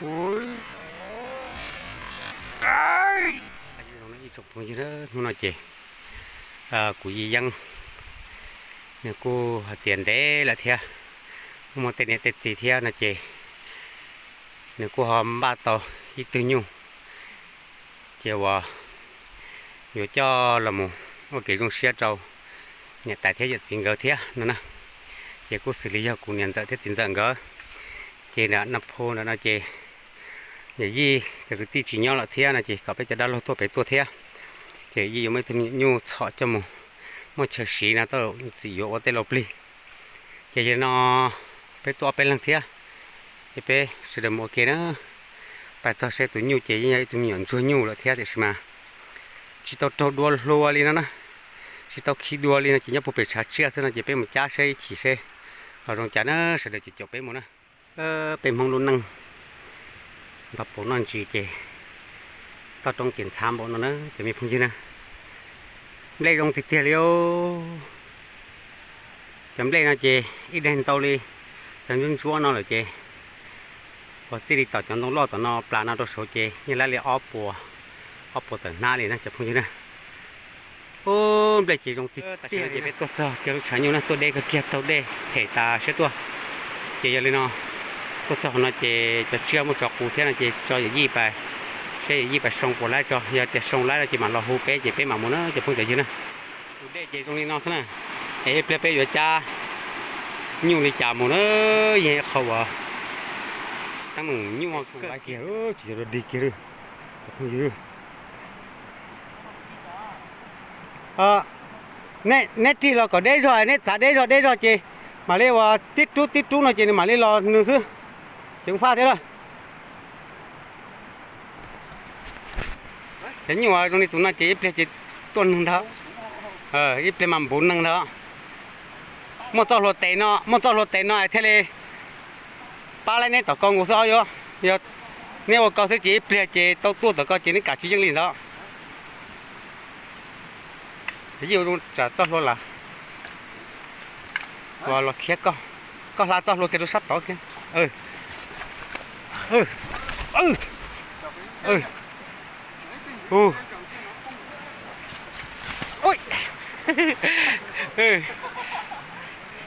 Ib tsoom phooj ywg, hnub no ces kuv Yij Yeeb nws kuj hais tias ntev lawm thiab, muaj tej niam tej txiv thiab no ces nws kuj ho npaj tau ib tug nyuj, ces uas yuav coj los mus ua kev zoo siab rau niam tais thiab yawm txiv nkawd thiab no na. Ces kuj xws li yog kuv niam ntxawm thiab txiv ntxawm nkawd, ces nram Naj Phu ntawm no ces yawm yij cov kwv tij tsis nyob lawm thiab no ces kom peb cov dab laug tuaj pem tuaj thiab. Ces yij yuav muaj ib tug me nyuam nyuj txhom coj mus muaj chaw siv no tau txim yuav ua tej lau plig. Ces yog li no peb tuaj ob peb leeg thiab, ces peb sawv daws mus ua ke na. Pais txog saib tus nyuj ces yeej yog ib tug me nyuam ntsuag nyuj lawm thiab tiam sis mas tsis tau raug dua hlua li no na, tsis tau khi dua li no ces nyob puag pem tshav tsiaj xwb no ces peb mus cab saib ib chim seb ho zoo cas na, sawv daws caum caum peb mus na. Peb Hmoob lub neej nto paus noj ntsis ces toj roob ces ntxhab npaum no na cov me phooj ywg na. Nplej zoo tiag tiag li os. Cov nplej no ces ib daig ntau li cov ntsuab ntsuab no lawm ces uas txij li tom cov ntoo loj tom no plas no rau saud ces yeej lab li ob puas, ob puas tawm hnab li na cov phooj ywg na. Ub, nplej ces zoo tiag tiag. Ces peb tuaj txog kiag lub tshav nyuj na, tuaj deb kawg kiag, taug dej phem tas siab tuaj. Ces yog li no tuaj txog no ces cov tsiaj muaj tsov qus thiab no ces tso yawm yij pais, saib yawm yij pais soo puas laib tso, yog tias soo laib no ces mam los hu peb ces peb mam mus na cov phooj cov ywg na. Tus dej ces zoo li no xwb na, es ib pliag peb yuav cab nyuj li cas mus na, yeej qhov uas teeb meem nyuaj kawg kiag, tsis yog dog dig kiag li. Neb rig los kom deb zog, neb txav deb zog deb zog ces mam li uas tib rub tib rub no ces nws mam li los nws xwb, ces faj thiab lawm. Cov nyuj zoo li tus no ces ib pliag ces tuaj neeg ntag, ib pliag mas npuv neeg ntag. Muaj txoj hlua tes no, muaj txoj hlua tes no thiaj li pab laib neb tom ko nkaus xwb os. Yog neb ua ko xwb ces ib pliag ces tau tuaj tom ko ces neb kam tsis yeej li ntawd. Yeej ua zoo tsam txoj hlua lawm. Ua los khiav, koj hla txoj hlua kiag rau sab tod kiag.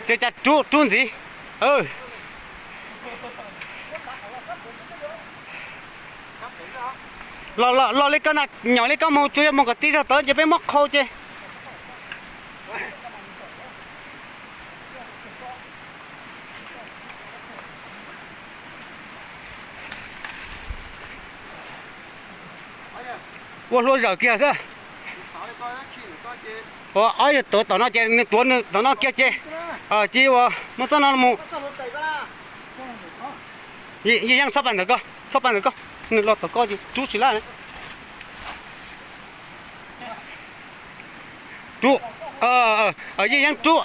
Tsis cas rub rub ntxiv. Los li koj na, nyom li koj mus, tsuas yog mus kom tib zog tod ces peb muab qhau ces. Ua hlua zawm kiag xwb. Ua ob yawg tuav tom no ces nws tuav nws tom no kiag ces cia ua muab txoj no mus. Yeej yeej txhob pais ntawm ko, txhob pais ntawm ko, nws los tom ko ces rub tsis laj. Rub, yeej yeej rub,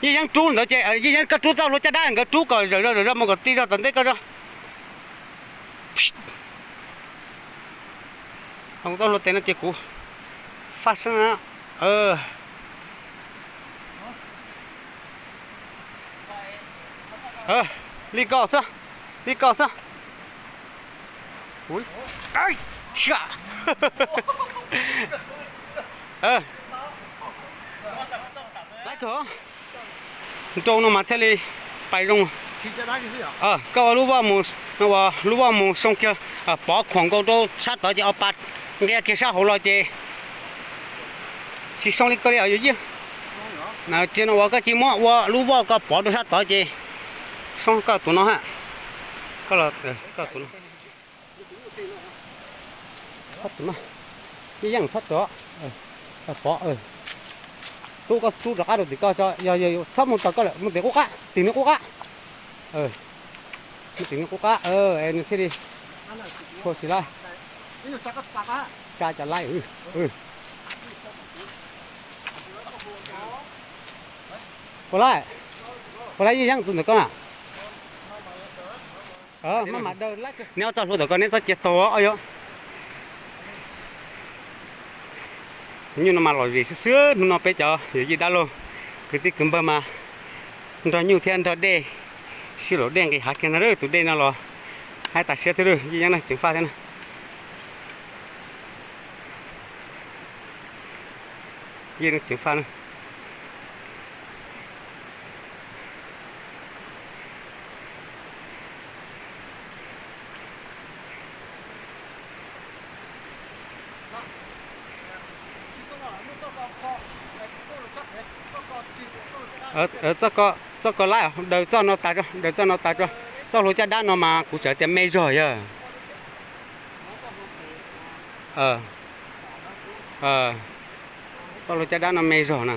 yeej yeej rub ntawd ces yeej yeej koj rub txoj hlua caj dab nkawd rub kom zawm zog zawm zog mus kom tib zog tom ntej koj zog. Txoj hlua tes no ces kuv faj seeb na. Li ko xwb, li ko xwb. Nrau no mas thiaj li pais zoo. Koj ua lub voj mus, ua lub voj mus soo kiag, pov khuam nkaus rau sab tod ces o pa nqia kiag sab hauv los ces tsis soo li ko li os yawm yij. Cia no uas koj cia muab ua lub voj ko pov rau sab tod ces soo koj tus no ha. Koj tus no. Yeej yeej txhob rub, pov, rub koj rub rov qab rau tim koj, yog yog txhob mus tom koj lawm, mus tim qub qab, tim nws qub qab. Mus tim nws qub qab es nws thiaj li tshua tsis laj. Tsa cas laj. Puas laj, puas laj yeej yeej tus ntawm koj na. Neb ob txoj hlua tom ko neb txhob cia taug os yom. Nyuj no mas lom zem xwb xwb, hnub no peb cov yawm yij dab laug kwv tij kwv npawg mas nrog nyuj thiab nrog dej sib laum dej nqis hav kiag ntag. Tus dej no los Hais tas siab thiab, yeej nyob no ceev faj thiab na. Yeej ceev faj na. Txoj ko, txoj ko laib, daws txoj no tas tso, daws txoj no tas tso. Txoj hlua caj dab no mas kuv tseem tias me zog yog. Txoj hlua caj dab no me zog na.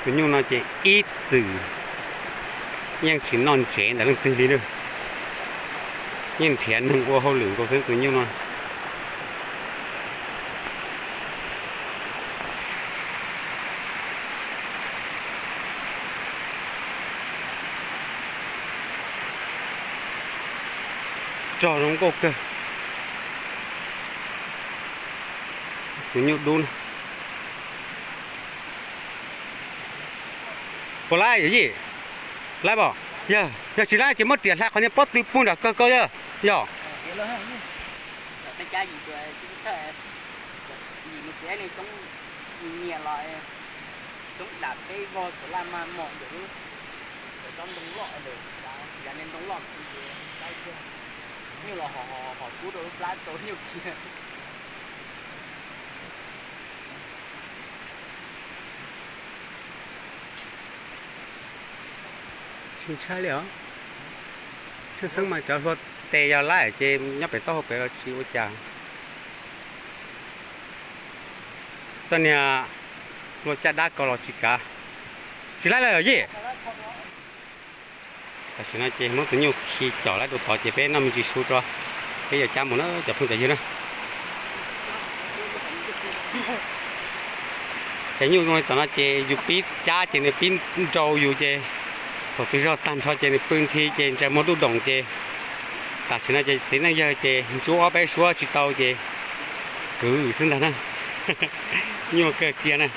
Tus nyuj no ces ib txwm yeej tsis noj ntsev ntawm leej twg li na. Yeej nrhiav neeg ua hauj lwm nkaus xwb tus nyuj no. Rog zoo nkauj kawg. Tus nyuj dub na. Puas laib yawm yij? Laib pom? Yog, yog tsis laib ces muab riam hla qhov niag pob tw puag nram kawg ko yog. Yog. Tsis ntshai li os. Tshwj xeeb mas cov hlua tes yog laib ces nyob pem taub hau pem los tsis ua cas. Txoj niag hlua caj dab ko los tsis kav. Tsis laib lawm yij. Tam sim no ces muab tus nyuj khi com laib rau tod ces peb noj me ntsis su tso, peb yuav cab mus na cov phooj cov ywg na. Ces nyuj zoo li tom no ces yus pib cab ces nws pib nrau yus ces thaum twg zog tag nrho ces nws pw nthi ces ntsais muag dub doom ces tam sim no ces txiv neej yawg ces ntsub ob peb suab tsis tau ces kwv xwb ntag na. Nyuaj kawg kiag na.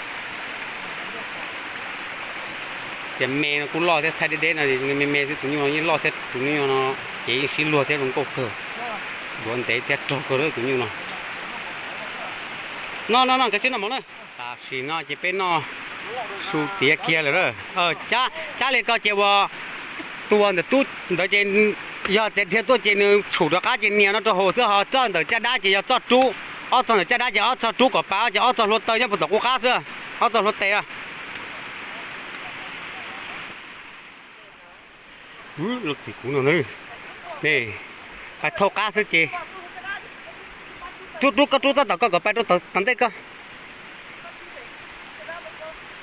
Tias me no kuj loj thiab, thaij deb deb no me me xwb, tus nyuj no yeej loj thiab, tus nyuj no ces yeej sib luag thiab zoo nkauj kawg, duav ntev thiab rog kawg tus nyuj no. No no no, nkawd tsis noj mov na. Tam sim no ces peb noj su tiav kiag lawm. Cab li ko ces uas tus ntawm tub ntawd ces yog tias dhia tuaj ces nws tshum rov qab ces nias no rau hauv xwb, ho txoj ntawm caj dab ces yog txoj rub, ob txoj ntawm caj dab ces ob txoj rub kom pas ces ob txoj hlua taw nyob puag tom qub qab xwb, ob txoj hlua tes. Los tim kuv no ne, pais thauj qab xwb ces rub rub koj rub txoj tom koj kom pais rau tom ntej koj.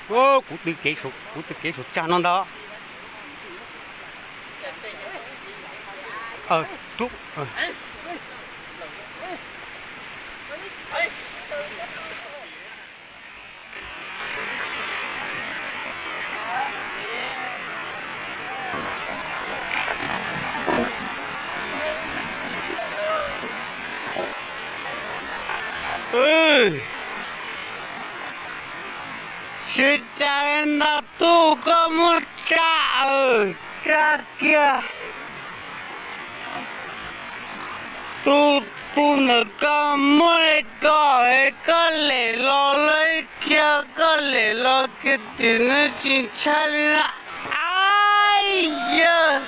Kuv tw kev, kuv tw kev saum tsag no ntag. Rub. Tsis cas li ntag tub, koj muaj tsa aws, tsa kiag. Tus, tus ntawm koj muaj li ko, koj lem los lawm kiag, koj lem los kiag tim no tsis ntshai li na. Ab yawg.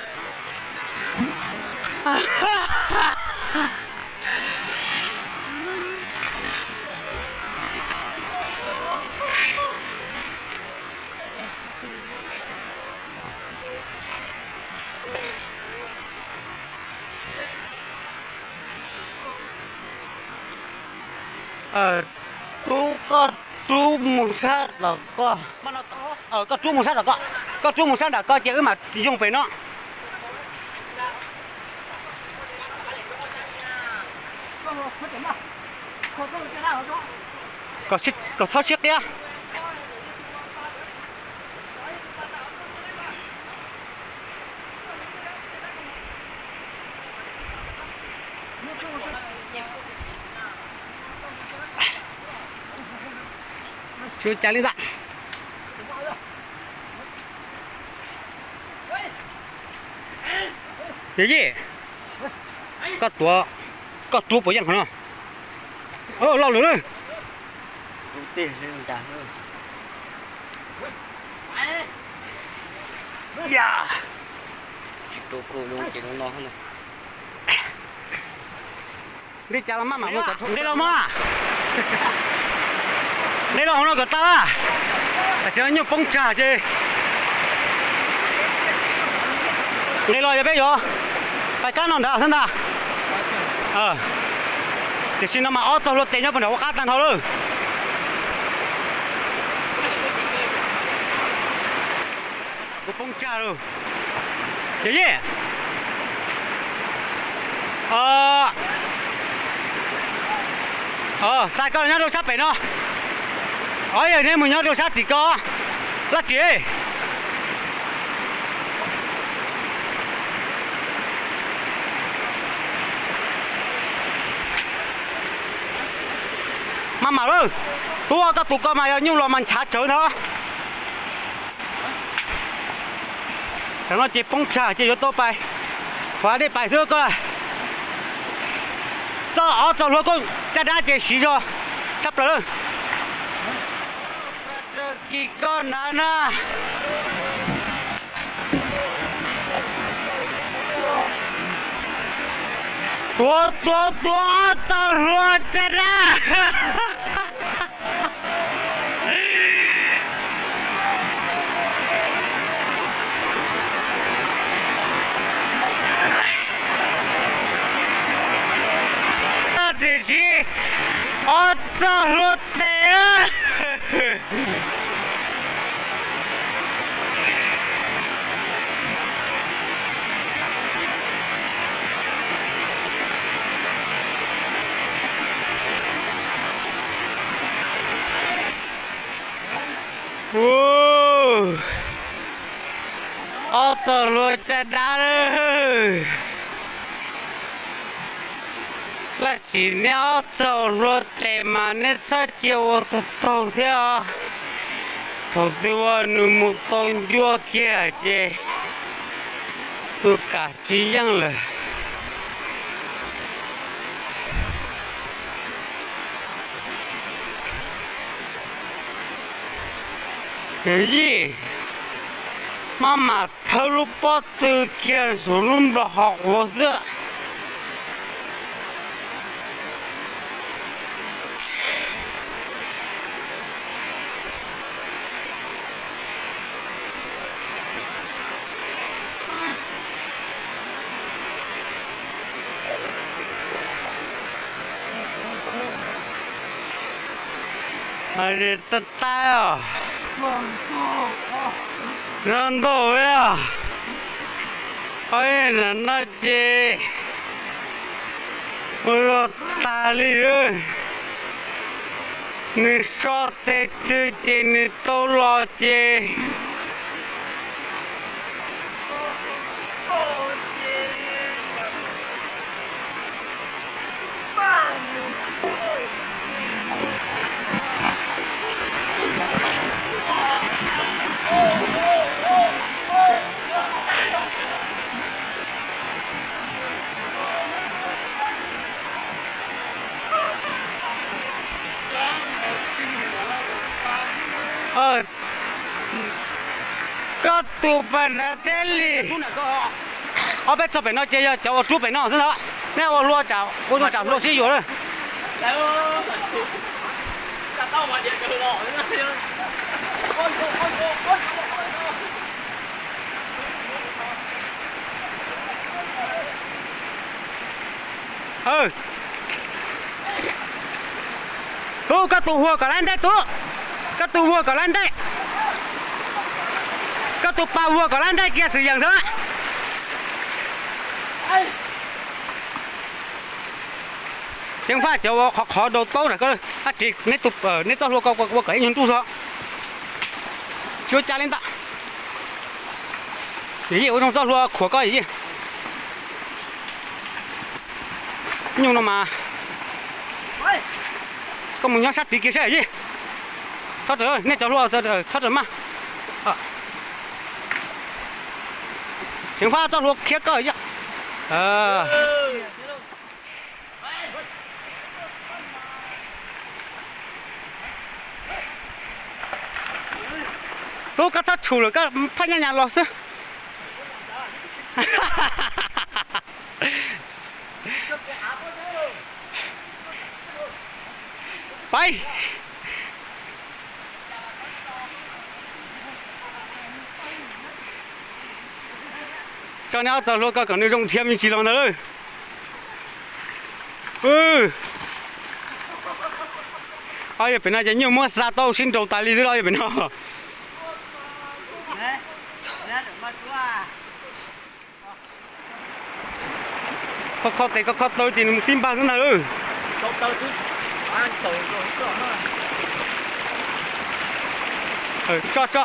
Tub, koj rub mus sab tom koj. Koj rub mus sab tom koj, koj rub mus sab nram koj ces wb mam yoog pem no. Kom txhob siab qiab. Tsis ua cas li ntag. Yawm yij, koj tuav, koj rub puas yeej qhov no? Loj lawm lawm. Li cas los maj mam mus, nqis los mog. Nqis los hauv no kom tau. Tam sim no nyuj poob tsag ces nqis los yog peb yuav pais kab no ntag xwb ntag. Tiam sis no mas ob txoj hlua tes nyob puag nram ua qab tag nrho lawm. Kuv poob tsag lawm. Yawm yij, xais koj los nyob rau sab pem no. Ob yawg neb mus nyob rau sab tim ko. Laj tsis maj mam lawm. Tub, koj tus ko mas yog nyuj los mas ntshav tsawv ntag. Tam no ces poob tsag ces yuav tau pais, qhuav dej pais xwb koj. Txoj ob txoj hlua koj caj dab ces siv zog tshaj plaws lawm. Kis koj nrad na. Tuav, tuav, tuav ob txoj hlua caj dab. Tiam sis ob txoj hlua tes. Ob txoj hlua caj dab lawm. Tab sis neb ob txoj hlua tes mas neb txhob cia ua taug taug thiab os. Thaum twg uas nws mus tau ncua kiag ces tus kam tsis yeej lawm. Yawm yij, maj mam thawb lub pob tw kiag saum lub nplos hauv quav xwb. Tab tab os, no ntau li os. Ob no ces ua luaj tag li. Nws so tes twg ces nws tau los ces Koj tus pas nrad thiaj li. Ob peb txog pem no ces yog cov uas rub pem no xwb ntag. Neb ua hlua, ua tsam hlua sib yuav na. Tub, koj tus huag kom laib ntej tub. Koj tus huag kom laib ntej. Koj tus pas huag kom laib ntej kiag xwm yeem xwb. Ceev faj cov ua qhov qhov rau taub na koj. Tab sis neb txoj hlua ko ua kom ib nyuag nruj zog. Tsis ua cas li ntawd. Yij, ua zoo txoj hlua khuam koj yij. Nyuj no mas koj mus nyob sab tid kiag saib yij. Txhob rawm, nej cov hluas txhob rawm mas. Ceev Faj, txoj hlua khiav koj yog. Tub, koj txhob tshum lawm, koj phaj nyaj nyas los xwb. Pais. Tso neb ob txoj hlua ko kom nws zoo dhia me ntsis los ntawd lawm. Ob yog pem no ces nyuj muab xa tau sib nraus tas li xwb los ob yog pem no. Koj kho tes koj kho taw ces nws mus tib npag xwb ntag lawm. Tso tso.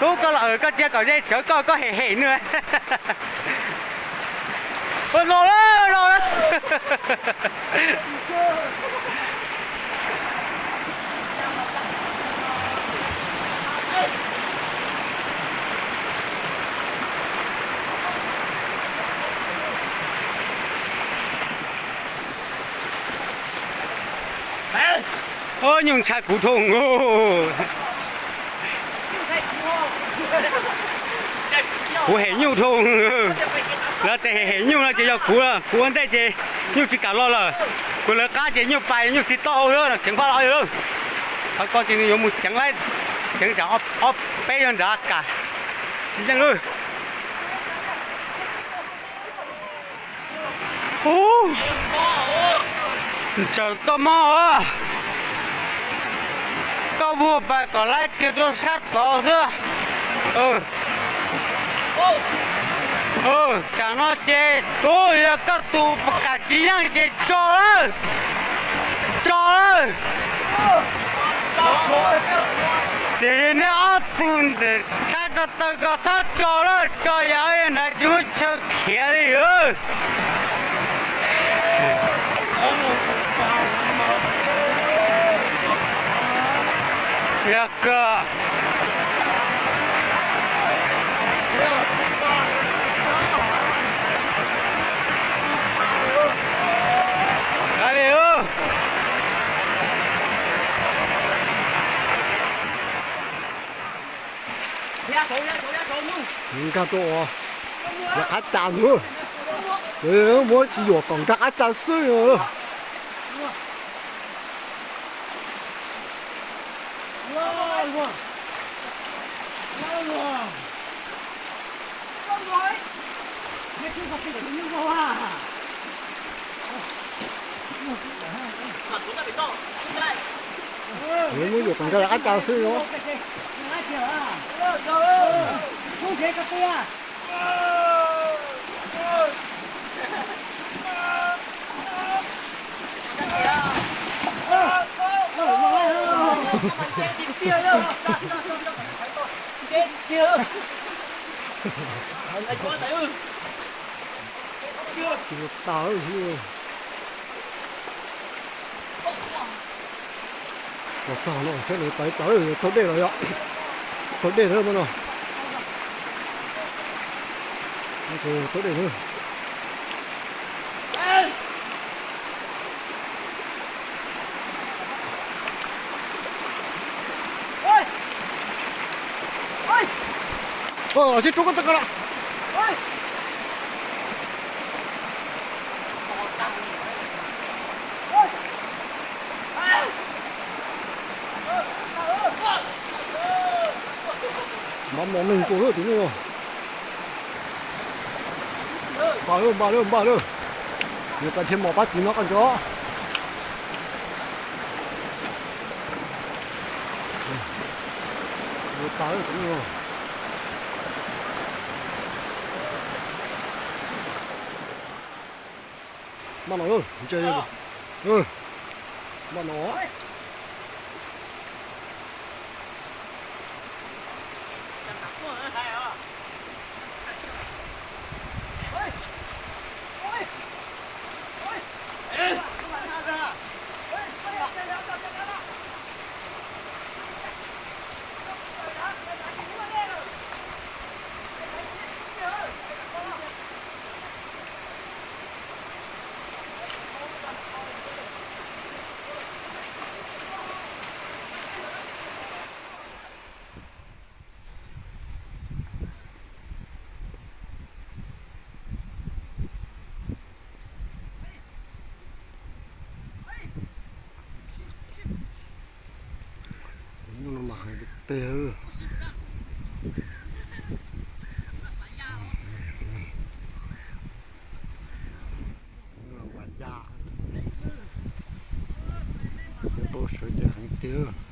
Tub, koj los koj cia kom ze tsawv koj, koj hem hem nws. Los lawm, los lawm. Nyuj ntshai kuv dhau. Kuv hem nyuj dhau. Lawv tes hem nyuj no ces yog kuv, kuv ua ntej ces nyuj tsis kam los lawm. Kuv lawv qab ces nyuj pais nyuj txiv tau hau xwb, Ceev Faj los lawm. Qhov ko ces nws yuav mus ceev laib, ceev tsam ob peb yog nrad kam. Yeej lawm. Ntsaws koj mob, koj vuag pais kom laib kiag rau sab tod xwb. Tsam no ces tub, yog koj tus kam tsis yeej ces tso lawm, tso lawm. Ces neb ob tug ntawm sab ko taw ko txhob tso lawm, tso yam nrad tsis muaj chaw khiav li lawm. Yog koj li nkag rau uas yog qab tsa ntawd, muab tsis yuam kom nkag qab tsa xwb. Muab yuam kom nkag qab tsa xwb os. Tsis tau. Los txog no seb nws tawv tawv taug dej los yog. Taug dej lawm no. Taug dej lawm. Los sib rub koj tawg ko lawm. Mov mos neeg nkaus lawm tus no. Npaj lawm, npaj lawm, npaj lawm. Yuav txais thiaj mos pab txiv no koj nco. Yuav tas lawm tus no. Npaj no lawm, ntshe npaj no. Tej, cov paj sawv ces heev tiag.